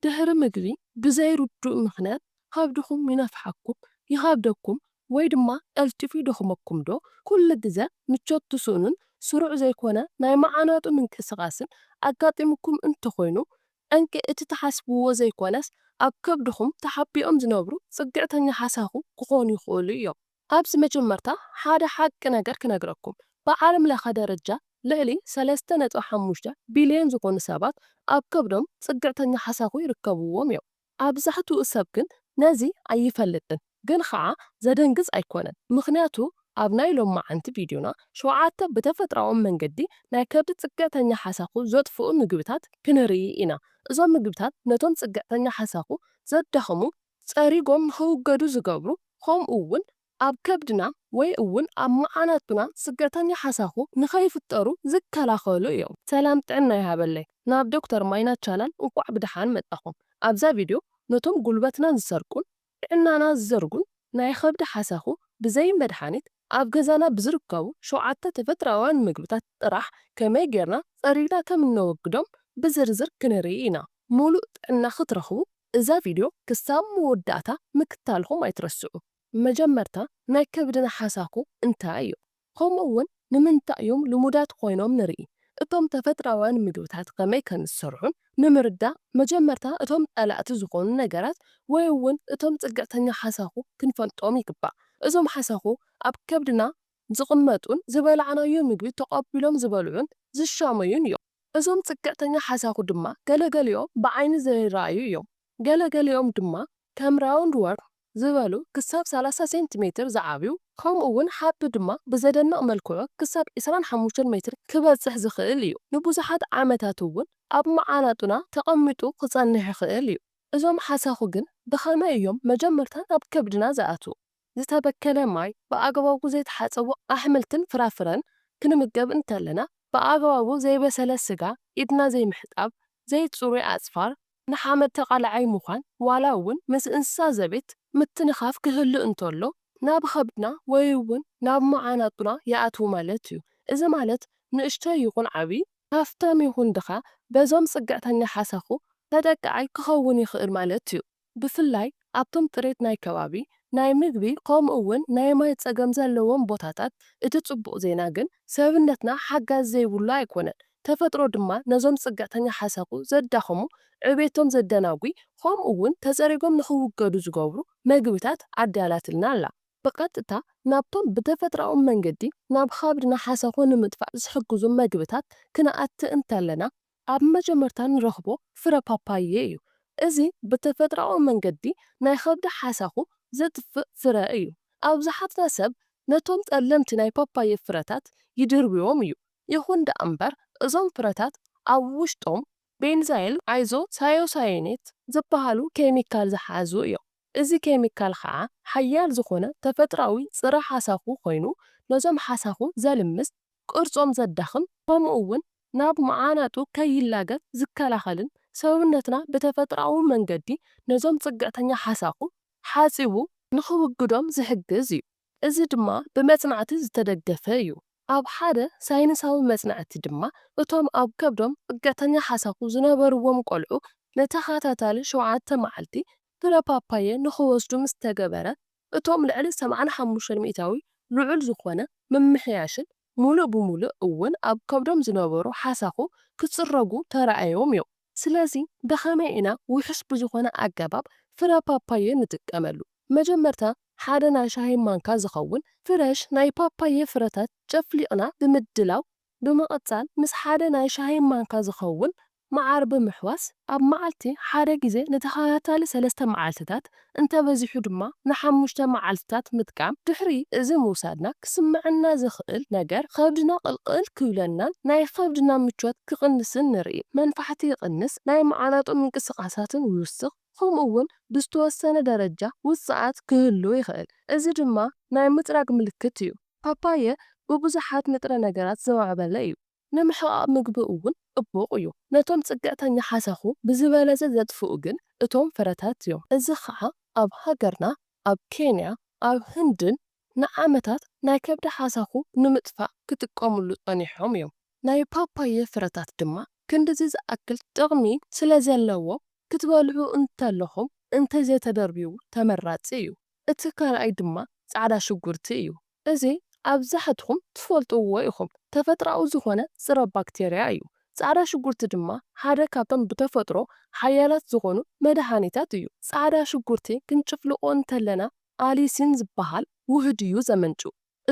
ድሕሪ ምግቢ ብዘይ ርዱእ ምኽንያት ከብድኹም ይነፍሓኩም፣ ይኸብደኩም ወይ ድማ ቀልጢፉ ይደኽመኩም ዶ? ኩሉ ግዘ ምቾት ትስእኑን ስሩዕ ዘይኮነ ናይ መዓናጡ ምንቅስቓስን ኣጋጢሙኩም እንተኾይኑ፣ ጠንቂ እቲ ትሓስብዎ ዘይኮነስ ኣብ ከብድኹም ተሓቢኦም ዝነብሩ ጽግዕተኛ ሓሳኹ ክኾኑ ይኽእሉ እዮም። ኣብዚ መጀመርታ ሓደ ሓቂ ነገር ክነግረኩም። ብዓለም ለኸ ደረጃ ልዕሊ ሰለስተ ነጥቢ ሓሙሽተ ቢልዮን ዝኾኑ ሰባት ኣብ ከብዶም ጽግዕተኛ ሓሳኹ ይርከብዎም እዮም። ኣብዛሕትኡ ሰብ ግን ነዚ ኣይፈልጥን፣ ግን ኸዓ ዘደንግጽ ኣይኮነን። ምኽንያቱ ኣብ ናይ ሎማዓንቲ ቪድዮና ሸውዓተ ብተፈጥሮኣዊ መንገዲ ናይ ከብዲ ጽግዕተኛ ሓሳኹ ዘጥፍኡ ምግብታት ክንርኢ ኢና። እዞም ምግብታት ነቶም ጽግዕተኛ ሓሳኹ ዘዳኽሙ፣ ጸሪጎም ንኽውገዱ ዝገብሩ፣ ከምኡ እውን ኣብ ከብድና ወይ እውን ኣብ መዓናጡና ጽግዕተኛ ሓሳኹ ንኸይፍጠሩ ዝከላኸሉ እዮም። ሰላም ጥዕና ይሃበለይ። ናብ ዶክተር ማይና ቻናል እንቋዕ ብደሓን መጻኹም። ኣብዛ ቪድዮ ነቶም ጉልበትና ዝሰርቁን ጥዕናና ዝዘርጉን ናይ ከብዲ ሓሳኹ ብዘይ መድሓኒት ኣብ ገዛና ብዝርከቡ ሸውዓተ ተፈጥሮኣውያን ምግብታት ጥራሕ ከመይ ጌርና ጸሪግና ከም እነወግዶም ብዝርዝር ክንርኢ ኢና። ሙሉእ ጥዕና ክትረኽቡ እዛ ቪድዮ ክሳብ መወዳእታ ምክታልኹም ኣይትረስዑ። መጀመርታ ናይ ከብድና ሓሳኹ እንታይ እዩ? ከምኡ እውን ንምንታይ እዮም ልሙዳት ኮይኖም ንርኢ? እቶም ተፈጥሮኣውያን ምግብታት ከመይ ከም ዝሰርሑን ንምርዳእ መጀመርታ እቶም ጸላእቲ ዝኾኑ ነገራት ወይ እውን እቶም ጽግዕተኛ ሓሳኹ ክንፈልጦም ይግባእ። እዞም ሓሳኹ ኣብ ከብድና ዝቕመጡን ዝበላዕናዮ ምግቢ ተቐቢሎም ዝበልዑን ዝሻመዩን እዮም። እዞም ጽግዕተኛ ሓሳኹ ድማ ገለገሊኦም ብዓይኒ ዘይረኣዩ እዮም። ገለገሊኦም ድማ ከም ራውንድ ወርም ዝበሉ ክሳብ ሰላሳ ሴንቲሜትር ዝዓብዩ፣ ከምኡ እውን ሓቢ ድማ ብዘደንቕ መልክዑ ክሳብ ዕስራን ሓሙሽተን ሜትር ክበጽሕ ዝኽእል እዩ። ንብዙሓት ዓመታት እውን ኣብ መዓናጡና ተቐሚጡ ክጸንሕ ይኽእል እዩ። እዞም ሓሳኹ ግን ብኸመይ እዮም መጀመርታ ናብ ከብድና ዝኣትዉ? ዝተበከለ ማይ፣ ብኣግባቡ ዘይተሓጸቡ ኣሕምልትን ፍራፍረን ክንምገብ እንተለና፣ ብኣግባቡ ዘይበሰለ ስጋ፣ ኢድና ዘይምሕጻብ፣ ዘይጽሩይ ኣጽፋር፣ ንሓመድ ተቓላዓይ ምዃን፣ ዋላ እውን ምስ እንስሳ ዘቤት ምትንኻፍ ክህሉ እንተሎ፣ ናብ ከብድና ወይ እውን ናብ መዓናጡና ይኣትዉ ማለት እዩ። እዚ ማለት ንእሽቶ ይኹን ዓቢ፣ ሃፍታም ይኹን ድኻ፣ በዞም ጽግዕተኛ ሓሳኹ ተጠቃዓይ ክኸውን ይኽእል ማለት እዩ። ብፍላይ ኣብቶም ጥሬት ናይ ከባቢ፣ ናይ ምግቢ፣ ከምኡ እውን ናይ ማይ ጸገም ዘለዎም ቦታታት። እቲ ጽቡቕ ዜና ግን ሰብነትና ሓጋዚ ዘይብሉ ኣይኮነን። ተፈጥሮ ድማ ነዞም ጽግዕተኛ ሓሳኹ ዘዳኽሙ፣ ዕቤቶም ዘደናጉይ፣ ከምኡ እውን ተጸሪጎም ንኽውገዱ ዝገብሩ መግብታት ኣዳላትልና ኣላ። ብቐጥታ ናብቶም ብተፈጥሮኣዊ መንገዲ ናብ ከብድና ሓሳኹ ንምጥፋእ ዝሕግዙ መግብታት ክንኣቲ እንተለና፣ ኣብ መጀመርታ ንረኽቦ ፍረ ፓፓየ እዩ። እዚ ብተፈጥሮኣዊ መንገዲ ናይ ከብዲ ሓሳኹ ዘጥፍእ ፍረ እዩ። ኣብዝሓትና ሰብ ነቶም ጸለምቲ ናይ ፓፓየ ፍረታት ይድርብዮም እዩ። ይኹን ደኣ እምበር፣ እዞም ፍረታት ኣብ ውሽጦም ቤንዛይል ኣይዞሳዮሳዮኔት ዝበሃሉ ኬሚካል ዝሓዙ እዮም። እዚ ኬሚካል ኸዓ ሓያል ዝኾነ ተፈጥሮኣዊ ጸረ ሓሳኹ ኮይኑ፣ ነዞም ሓሳኹ ዘልምስ፣ ቅርጾም ዘዳኽም፣ ከምኡ እውን ናብ መዓናጡ ከይላገብ ዝከላኸልን ሰውነትና ብተፈጥሮኣዊ መንገዲ ነዞም ጽግዕተኛ ሓሳኹ ሓጺቡ ንኽውግዶም ዝሕግዝ እዩ። እዚ ድማ ብመጽናዕቲ ዝተደገፈ እዩ። ኣብ ሓደ ሳይንሳዊ መጽናዕቲ ድማ፣ እቶም ኣብ ከብዶም ጽግዕተኛ ሓሳኹ ዝነበርዎም ቆልዑ ንተኸታታሊ ሸውዓተ መዓልቲ ፍረ ፓፓየ ንኽወስዱ ምስ ተገበረ፣ እቶም ልዕሊ ሰብዓን ሓሙሽተን ሚእታዊ ልዑል ዝኾነ ምምሕያሽን፣ ሙሉእ ብሙሉእ እውን ኣብ ከብዶም ዝነበሩ ሓሳኹ ክጽረጉ ተራእዮም እዮም። ስለዚ ብኸመይ ኢና ውሑስ ብዝኾነ ኣገባብ ፍረ ፓፓየ ንጥቀመሉ? መጀመርታ ሓደ ናይ ሻሂ ማንካ ዝኸውን ፍረሽ ናይ ፓፓየ ፍረታት ጨፍሊቕና ብምድላው፣ ብምቕጻል ምስ ሓደ ናይ ሻሂ ማንካ ዝኸውን መዓር ብምሕዋስ ኣብ መዓልቲ ሓደ ግዜ ንተኸታታሊ ሰለስተ መዓልትታት፣ እንተበዚሑ ድማ ንሓሙሽተ መዓልትታት ምጥቃም። ድሕሪ እዚ ምውሳድና ክስምዐና ዝኽእል ነገር ከብድና ቅልቅል ክብለናን ናይ ከብድና ምቾት ክቕንስን ንርኢ። መንፋሕቲ ይቕንስ፣ ናይ መዓናጡ ምንቅስቓሳትን ይውስኽ፣ ከምኡ እውን ብዝተወሰነ ደረጃ ውጽኣት ክህሉ ይኽእል። እዚ ድማ ናይ ምጽራግ ምልክት እዩ። ፓፓየ ብብዙሓት ንጥረ ነገራት ዝማዕበለ እዩ። ንምሕቓቕ ምግቢ እውን ጽቡቕ እዩ። ነቶም ጽግዕተኛ ሓሳኹ ብዝበለጸ ዘጥፍኡ ግን እቶም ፍረታት እዮም። እዚ ኸዓ ኣብ ሃገርና፣ ኣብ ኬንያ፣ ኣብ ህንድን ንዓመታት ናይ ከብዲ ሓሳኹ ንምጥፋእ ክጥቀሙሉ ጸኒሖም እዮም። ናይ ፓፓየ ፍረታት ድማ ክንድዚ ዝኣክል ጥቕሚ ስለ ዘለዎ፣ ክትበልዑ እንተለኹም እንተዘይተደርብዩ ተመራጺ እዩ። እቲ ካልኣይ ድማ ጻዕዳ ሽጉርቲ እዩ። እዚ ኣብዛሕትኹም ትፈልጥዎ ኢኹም። ተፈጥሮኣዊ ዝኾነ ጽረ ባክቴርያ እዩ። ጻዕዳ ሽጉርቲ ድማ ሓደ ካብቶም ብተፈጥሮ ሓያላት ዝኾኑ መድሃኒታት እዩ። ጻዕዳ ሽጉርቲ ክንጭፍልቆ እንተለና ኣሊሲን ዝበሃል ውህድ እዩ ዘመንጩ።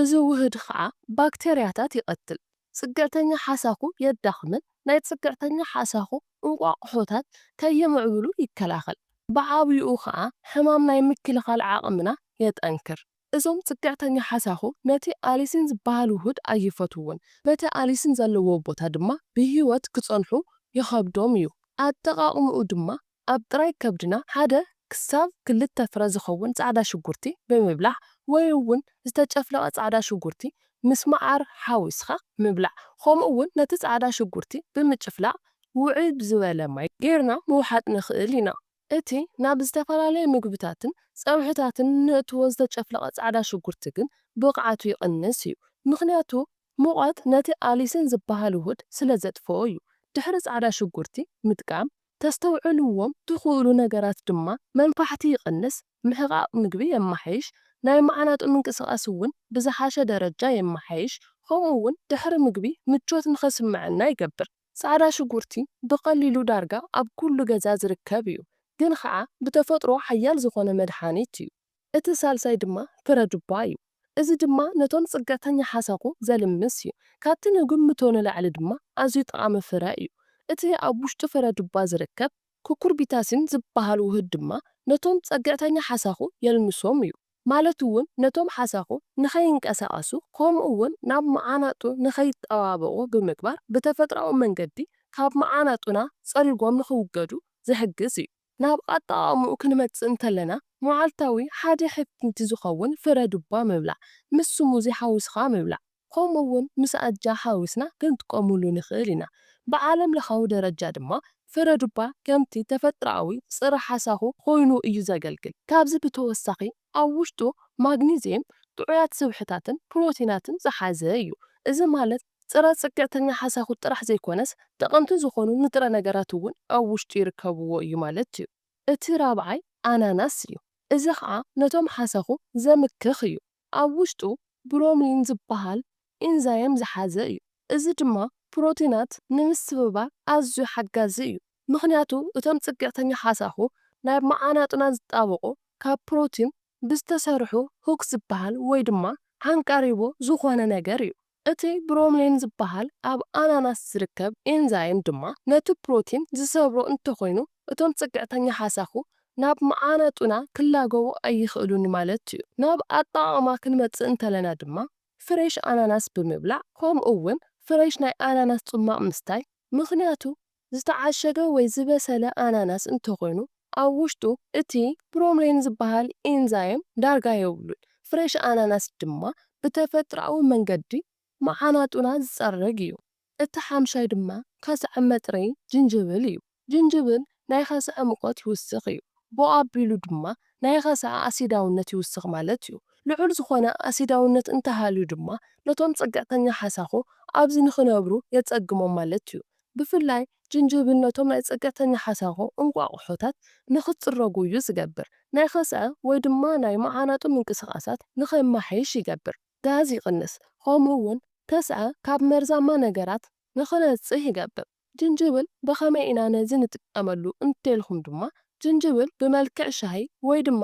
እዚ ውህድ ኸዓ ባክቴርያታት ይቐትል። ጽግዕተኛ ሓሳኹ የዳኽምን ናይ ጽግዕተኛ ሓሳኹ እንቋቑሖታት ከይምዕብሉ ይከላኸል። ብዓብይኡ ኸዓ ሕማም ናይ ምክልኻል ዓቕምና የጠንክር። እዞም ጽግዕተኛ ሓሳኹ ነቲ ኣሊሲን ዝበሃል ውህድ ኣይፈትውዎን። በቲ ኣሊሲን ዘለዎ ቦታ ድማ ብህይወት ክጸንሑ ይኸብዶም እዩ። ኣጠቓቕምኡ ድማ ኣብ ጥራይ ከብድና ሓደ ክሳብ ክልተ ፍረ ዝኸውን ጻዕዳ ሽጉርቲ ብምብላዕ ወይ እውን ዝተጨፍለቐ ጻዕዳ ሽጉርቲ ምስ መዓር ሓዊስኻ ምብላዕ፣ ከምኡ እውን ነቲ ጻዕዳ ሽጉርቲ ብምጭፍላቕ ውዕይ ዝበለ ማይ ጌርና ምውሓጥ ንኽእል ኢና። እቲ ናብ ዝተፈላለየ ምግብታትን ጸብሕታትን ንእትዎ ዝተጨፍለቐ ጻዕዳ ሽጉርቲ ግን ብቕዓቱ ይቕንስ እዩ። ምኽንያቱ ሙቐት ነቲ ኣሊሲን ዝበሃል ውሁድ ስለ ዘጥፍኦ እዩ። ድሕሪ ጻዕዳ ሽጉርቲ ምጥቃም ተስተውዕልዎም ትኽእሉ ነገራት ድማ መንፋሕቲ ይቕንስ፣ ምሕቓቕ ምግቢ የማሓይሽ፣ ናይ መዓናጡ ምንቅስቓስ እውን ብዝሓሸ ደረጃ የማሓይሽ፣ ከምኡ እውን ድሕሪ ምግቢ ምቾት ንኸስምዐና ይገብር። ጻዕዳ ሽጉርቲ ብቐሊሉ ዳርጋ ኣብ ኩሉ ገዛ ዝርከብ እዩ፣ ግን ኸዓ ብተፈጥሮ ሓያል ዝኾነ መድሓኒት እዩ። እቲ ሳልሳይ ድማ ፍረ ዱባ እዩ። እዚ ድማ ነቶም ጽግዕተኛ ሓሳኹ ዘልምስ እዩ። ካብቲ ንግምቶ ንላዕሊ ድማ ኣዝዩ ጠቓሚ ፍረ እዩ። እቲ ኣብ ውሽጢ ፍረ ዱባ ዝርከብ ኩኩርቢታሲን ዝበሃል ውህድ ድማ ነቶም ጸግዕተኛ ሓሳኹ የልምሶም እዩ። ማለት እውን ነቶም ሓሳኹ ንኸይንቀሳቐሱ ከምኡ እውን ናብ መዓናጡ ንኸይጠባበቑ ብምግባር ብተፈጥሮኣዊ መንገዲ ካብ መዓናጡና ጸሪጎም ንኽውገዱ ዝሕግዝ እዩ። ናብ ኣጠቓቕምኡ ክንመጽእ እንተለና መዓልታዊ ሓደ ሕፍንቲ ዝኸውን ፍረ ዱባ ምብላዕ፣ ምስ ስሙዚ ሓዊስኻ ምብላዕ፣ ከምኡ እውን ምስ ኣጃ ሓዊስና ክንጥቀሙሉ ንኽእል ኢና። ብዓለም ለኻዊ ደረጃ ድማ ፍረ ዱባ ከምቲ ተፈጥሮኣዊ ጽረ ሓሳኹ ኮይኑ እዩ ዘገልግል። ካብዚ ብተወሳኺ ኣብ ውሽጡ ማግኒዝየም፣ ጥዑያት ስብሕታትን ፕሮቲናትን ዝሓዘ እዩ። እዚ ማለት ጽረ ጽግዕተኛ ሓሳኹ ጥራሕ ዘይኮነስ ጠቐምቲ ዝኾኑ ንጥረ ነገራት እውን ኣብ ውሽጡ ይርከብዎ እዩ ማለት እዩ። እቲ ራብዓይ ኣናናስ እዩ። እዚ ኸዓ ነቶም ሓሳኹ ዘምክኽ እዩ። ኣብ ውሽጡ ብሮምሊን ዝበሃል ኢንዛይም ዝሓዘ እዩ። እዚ ድማ ፕሮቲናት ንምስብባር ኣዝዩ ሓጋዚ እዩ። ምኽንያቱ እቶም ጽግዕተኛ ሓሳኹ ናብ መዓናጡና ዝጣበቑ ካብ ፕሮቲን ብዝተሰርሑ ሁክ ዝበሃል ወይ ድማ ዓንቃሪቦ ዝኾነ ነገር እዩ። እቲ ብሮምሊን ዝበሃል ኣብ ኣናናስ ዝርከብ ኤንዛይም ድማ ነቲ ፕሮቲን ዝሰብሮ እንተኾይኑ እቶም ጽግዕተኛ ሓሳኹ ናብ መዓናጡና ክላገቡ ኣይኽእሉን ማለት እዩ። ናብ ኣጠቓቕማ ክንመጽእ እንተለና ድማ ፍሬሽ ኣናናስ ብምብላዕ ከምኡ እውን ፍሬሽ ናይ ኣናናስ ጽሟቕ ምስታይ፣ ምኽንያቱ ዝተዓሸገ ወይ ዝበሰለ ኣናናስ እንተኾይኑ ኣብ ውሽጡ እቲ ብሮምሌን ዝበሃል ኤንዛይም ዳርጋ የብሉን። ፍሬሽ ኣናናስ ድማ ብተፈጥሮኣዊ መንገዲ መዓናጡና ዝጸርግ እዩ። እቲ ሓምሻይ ድማ ከስዐ መጥረዪ ጅንጅብል እዩ። ጅንጅብል ናይ ከስዐ ሙቐት ይውስኽ እዩ። ብኡ ኣቢሉ ድማ ናይ ከስዐ ኣሲዳውነት ይውስኽ ማለት እዩ። ልዑል ዝኾነ ኣሲዳውነት እንተሃልዩ ድማ ነቶም ጽግዕተኛ ሓሳኹ ኣብዚ ንኽነብሩ የጸግሞም ማለት እዩ። ብፍላይ ጅንጅብል ነቶም ናይ ጽግዕተኛ ሓሳኹ እንቋቑሖታት ንኽጽረጉ እዩ ዝገብር። ናይ ከስዐ ወይ ድማ ናይ መዓናጡ ምንቅስቓሳት ንኸማሓይሽ ይገብር። ጋዝ ይቕንስ። ከምኡ እውን ከስዐ ካብ መርዛማ ነገራት ንኽነጽህ ይገብር። ጅንጅብል ብኸመይ ኢና ነዚ ንጥቀመሉ እንተልኩም ድማ ጅንጅብል ብመልክዕ ሻሂ ወይ ድማ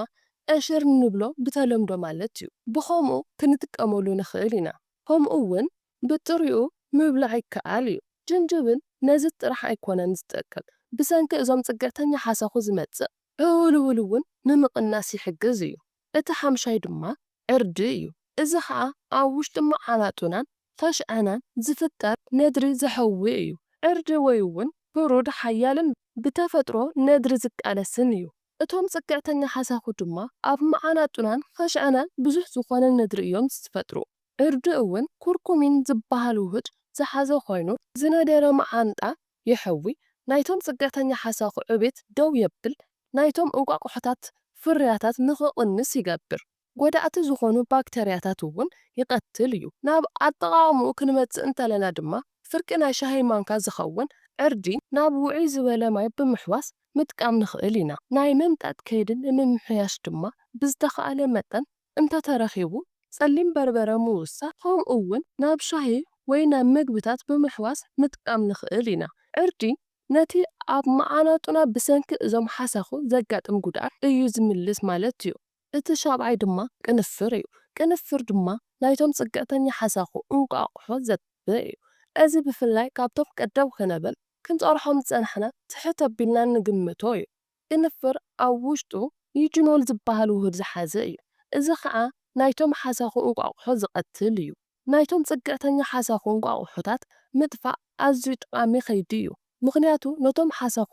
ዕሽር ንብሎ ብተለምዶ ማለት እዩ። ብኸምኡ ክንጥቀመሉ ንኽእል ኢና። ከምኡ እውን ብጥሪኡ ምብላዕ ይከኣል እዩ። ጅንጅብል ነዚ ጥራሕ ኣይኮነን ዝጠቅም፣ ብሰንኪ እዞም ጽግዕተኛ ሓሳኹ ዝመጽእ ዕውልውል እውን ንምቕናስ ይሕግዝ እዩ። እቲ ሓምሻይ ድማ ዕርዲ እዩ። እዚ ኸኣ ኣብ ውሽጢ መዓናጡናን ኸሽዐናን ዝፍጠር ነድሪ ዘሕዊ እዩ። ዕርዲ ወይ እውን ብሩድ ሓያልን ብተፈጥሮ ነድሪ ዝቃለስን እዩ። እቶም ጽግዕተኛ ሓሳኹ ድማ ኣብ መዓናጡናን ኸሽዐናን ብዙሕ ዝኾነ ነድሪ እዮም ዝፈጥሩ። ዕርዲ እውን ኩርኩሚን ዝበሃል ውህድ ዝሓዘ ኮይኑ ዝነደረ መዓንጣ የሕዊ፣ ናይቶም ጽግዕተኛ ሓሳኹ ዕቤት ደው የብል፣ ናይቶም እንቋቑሖታት ፍርያታት ንኽቕንስ ይገብር። ጎዳእቲ ዝኾኑ ባክተርያታት እውን ይቐትል እዩ። ናብ ኣጠቓቕምኡ ክንመጽእ እንተለና ድማ ፍርቂ ናይ ሻሂ ማንካ ዝኸውን ዕርዲ ናብ ውዑይ ዝበለ ማይ ብምሕዋስ ምጥቃም ንኽእል ኢና። ናይ ምምጣጥ ከይዲ ንምምሕያሽ ድማ ብዝተኻእለ መጠን እንተተረኺቡ ጸሊም በርበረ ምውሳኽ፣ ከምኡ እውን ናብ ሻሂ ወይ ናብ መግብታት ብምሕዋስ ምጥቃም ንኽእል ኢና። ዕርዲ ነቲ ኣብ መዓናጡና ብሰንኪ እዞም ሓሳኹ ዘጋጥም ጉድኣት እዩ ዝምልስ ማለት እዩ። እቲ ሻብዓይ ድማ ቅንፍር እዩ። ቅንፍር ድማ ናይቶም ጽግዕተኛ ሓሳኹ እንቋቑሖ ዘጥፍእ እዩ። እዚ ብፍላይ ካብቶም ቀደም ክነብል ክንጸርሖም ዝጸናሕና ትሕት ኣቢልና እንግምቶ እዩ። ቅንፍር ኣብ ውሽጡ ዩጅኖል ዝበሃል ውህድ ዝሓዘ እዩ። እዚ ኸኣ ናይቶም ሓሳኹ እንቋቑሖ ዝቐትል እዩ። ናይቶም ጽግዕተኛ ሓሳኹ እንቋቑሖታት ምጥፋእ ኣዝዩ ጠቓሚ ከይዲ እዩ። ምኽንያቱ ነቶም ሓሳኹ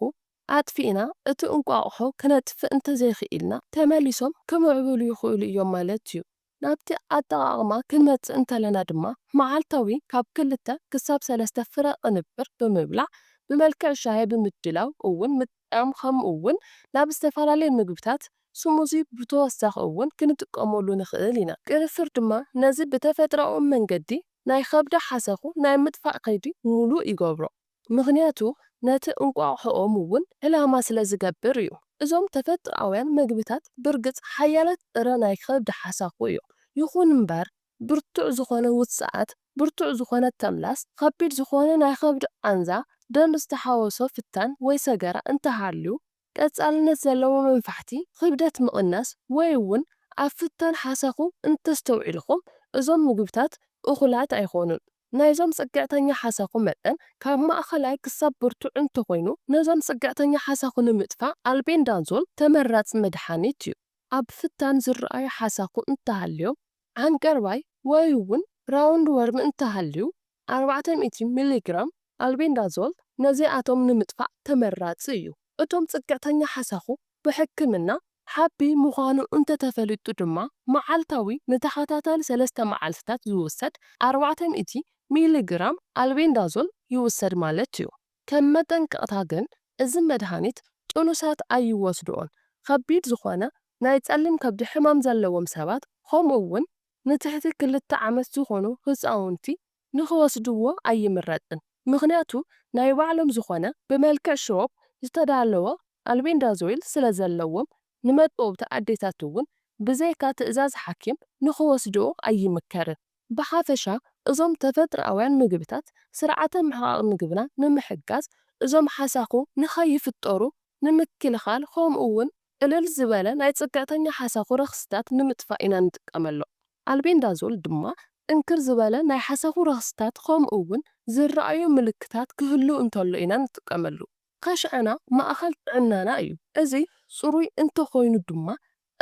ኣጥፊእና እቲ እንቋቑሖ ክነጥፍእ እንተዘይኽኢልና ተመሊሶም ክምዕብሉ ይኽእሉ እዮም ማለት እዩ። ናብቲ ኣጠቓቕማ ክንመጽእ እንተለና ድማ መዓልታዊ ካብ ክልተ ክሳብ ሰለስተ ፍረ ቅንፍር ብምብላዕ ብመልክዕ ሻሂ ብምድላው እውን ምጥቃም ከምኡ እውን ናብ ዝተፈላለዩ ምግብታት ስሙዚ ብተወሳኺ እውን ክንጥቀመሉ ንኽእል ኢና። ቅንፍር ድማ ነዚ ብተፈጥሮኣዊ መንገዲ ናይ ከብዲ ሓሳኹ ናይ ምጥፋእ ከይዲ ምሉእ ይገብሮ። ምኽንያቱ ነቲ እንቋቑሖኦም እውን ዕላማ ስለ ዝገብር እዩ። እዞም ተፈጥሮኣውያን ምግብታት ብርግጽ ሓያላት ጥረ ናይ ከብዲ ሓሳኹ እዮም። ይኹን እምበር ብርቱዕ ዝኾነ ውጽኣት፣ ብርቱዕ ዝኾነ ተምላስ፣ ከቢድ ዝኾነ ናይ ከብዲ ቃንዛ፣ ደም ዝተሓወሶ ፍታን ወይ ሰገራ እንተሃልዩ፣ ቀጻልነት ዘለዎ መንፋሕቲ፣ ክብደት ምቕናስ ወይ እውን ኣብ ፍታን ሓሳኹ እንተስተውዒልኩም እዞም ምግብታት እኹላት ኣይኾኑን። ናይዞም ጽግዕተኛ ሓሳኹ መጠን ካብ ማእኸላይ ክሳብ ብርቱዕ እንተኾይኑ ነዞም ጽግዕተኛ ሓሳኹ ንምጥፋእ ኣልቤንዳዞል ተመራጺ መድሓኒት እዩ። ኣብ ፍታን ዝረኣዩ ሓሳኹ እንተሃልዮም ዓንቀርባይ ወይ እውን ራውንድ ወርም እንተሃልዩ ኣርባዕተ ሚእቲ ሚሊግራም ኣልቤንዳዞል ነዚኣቶም ንምጥፋእ ተመራጺ እዩ። እቶም ጽግዕተኛ ሓሳኹ ብሕክምና ሓቢ ምዃኑ እንተተፈሊጡ ድማ መዓልታዊ ንተኸታታሊ ሰለስተ መዓልትታት ዝውሰድ ኣርባዕተ ሚእቲ ሚሊግራም ኣልቤንዳዞል ይውሰድ ማለት እዩ። ከም መጠንቀቕታ ግን እዚ መድሃኒት ጥኑሳት ኣይወስድኦን። ከቢድ ዝኾነ ናይ ጸሊም ከብዲ ሕማም ዘለዎም ሰባት ከምኡ እውን ንትሕቲ ክልተ ዓመት ዝኾኑ ህጻውንቲ ንኽወስድዎ ኣይምረጽን። ምኽንያቱ ናይ ባዕሎም ዝኾነ ብመልክዕ ሽሮፕ ዝተዳለወ ኣልቤንዳዞይል ስለ ዘለዎም ንመጥበውቲ ኣዴታት እውን ብዘይካ ትእዛዝ ሓኪም ንኽወስድኦ ኣይምከርን። ብሓፈሻ እዞም ተፈጥሮኣውያን ምግብታት ስርዓተ ምሕቓቕ ምግብና ንምሕጋዝ እዞም ሓሳኹ ንኸይፍጠሩ ንምክልኻል ከምኡ እውን ቅልል ዝበለ ናይ ጽግዕተኛ ሓሳኹ ረኽስታት ንምጥፋእ ኢና ንጥቀመሎም። ኣልቤንዳዞል ድማ ጥንክር ዝበለ ናይ ሓሳኹ ረኽስታት ከምኡ እውን ዝረኣዩ ምልክታት ክህሉ እንተሎ ኢና ንጥቀመሉ። ከሽዕና ማእኸል ጥዕናና እዩ። እዚ ጽሩይ እንተኾይኑ ድማ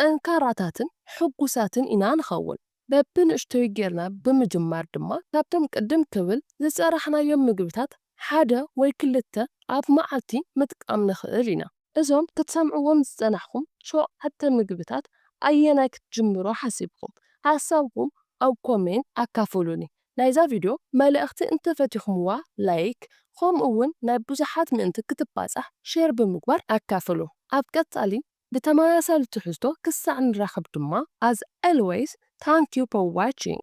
ጠንካራታትን ሕጉሳትን ኢና ንኸውን። በብንእሽቶይ ጌርና ብምጅማር ድማ ካብቶም ቅድም ክብል ዝጸራሕናዮም ምግብታት ሓደ ወይ ክልተ ኣብ መዓልቲ ምጥቃም ንኽእል ኢና። እዞም ክትሰምዕዎም ዝጸናሕኩም ሸውዓተ ምግብታት ኣየናይ ክትጅምሮ ሓሲብኩም? ሓሳብኩም ኣብ ኮሜንት ኣካፍሉኒ። ናይዛ ቪድዮ መልእኽቲ እንተፈቲኹምዋ ላይክ፣ ከምኡ እውን ናይ ብዙሓት ምእንቲ ክትባጻሕ ሼር ብምግባር ኣካፍሉ። ኣብ ቀጻሊ ብተመሳሳሊ ትሕዝቶ ክሳዕ ንራኸብ ድማ as always thank you for watching።